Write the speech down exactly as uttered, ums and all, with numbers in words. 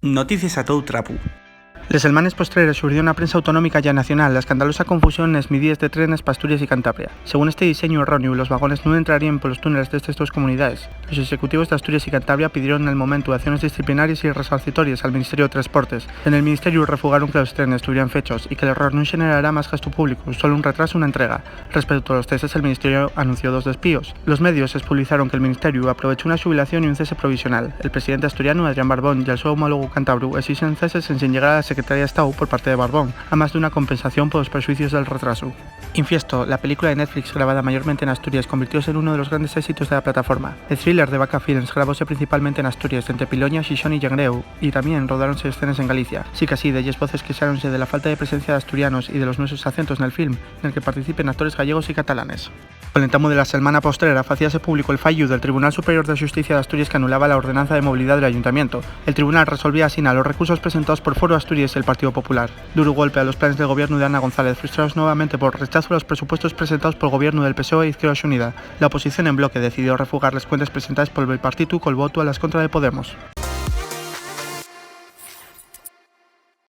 Noticies a tou trapu. Les selmanes postreres xurdió na prensa autonómica ya nacional la escandalosa confusión nes midíes de trenes p'Asturies y Cantabria. Según este diseñu erróneu, los vagones nun entraríen polos túneles d'estes dos comunidaes. Los executivos d'Asturies y Cantabria pidieron nel momentu acciones disciplinaries y resarcitories al Ministeriu de Tresportes. En el Ministeriu refugaron que los trenes tuvieran fechos y que l'error nun xenerará más gastu públicu, solo un retrasu na entrega. Respecto a los ceses, el Ministerio anunció dos despíos. Los medios espublizaron que el Ministerio aprovechó una xubilación y un cese provisional. El presidente asturiano, Adrián Barbón, y el so homólogu cantabru esixen ceses ensin llegar a la Secretaría de Estado por parte de Barbón, amás d'una compensación polos perxuicios del retrasu. Infiesto, la película de Netflix grabada mayormente en Asturias, convirtióse en uno de los grandes éxitos de la plataforma. El thriller de Vaca Films grabóse principalmente en Asturias, entre Piloña, Xixón y Llangreu, y tamién rodáronse escenes en Galicia. Sicasí, delles voces quexáronse de la falta de presencia d'asturianos y de los nuesos acentos nel film, nel que participen actores gallegos y catalanes. Col entamu de la selmana postrera, facíase público el fallu del Tribunal Superior de Xusticia d'Asturias, que anulaba la ordenanza de movilidá del ayuntamientu. El tribunal resolvía asina los recursos presentaos por Foro Asturias y el Partido Popular. Duru golpe a los planes del gobiernu de Ana González, frustraos nuevamente pol rechazu a los presupuestos presentaos pol gobiernu del PSOE e Izquierda Xunida. La oposición en bloque decidió refugar les cuentes presentaes pol Bipartitu col votu a les contra de Podemos.